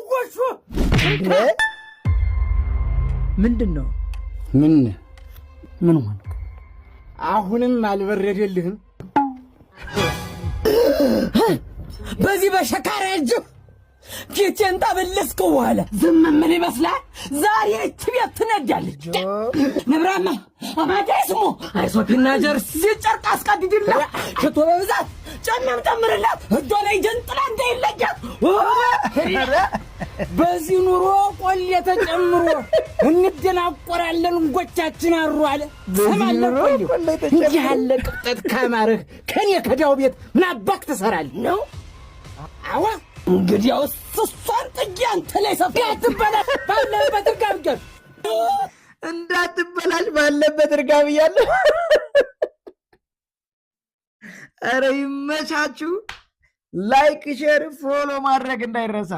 ጎሾ። ምንድን ነው? ምን? ምን ሆንክ? አሁንም አልበረደልህም? በዚህ በሸካራ እጅ ፊቴን ጠብልስከው በኋላ ዝም ምን ይመስላል? ዛሬ እች ቤት ትነዳለች። ንብራማ አማዳ ስሙ አይሶፒና ጀርሲ ጨርቅ አስቀድድላት፣ ሽቶ በብዛት ጨመም ጨምርላት፣ እጇ ላይ ጀንጥላ እንዳይለያት። በዚህ ኑሮ ቆሌ ተጨምሮ እንደናቆራለን፣ እንጎቻችን አሩ አለ። ሰማለህ? ቆሌው እንዲህ ያለ ቅብጠት ካማረህ ከኔ ከዳው ቤት ምን አባክ ትሰራለህ ነው? አዋ። እንግዲያውስ እሷን ጥዬ አንተ ላይ ሰፍ እንዳትበላሽ ባለበት እርጋ ብያለሁ። እንዳትበላሽ ባለበት እርጋ ብያለሁ። ኧረ ይመቻችሁ። Like፣ share፣ follow ማድረግ እንዳይረሳ።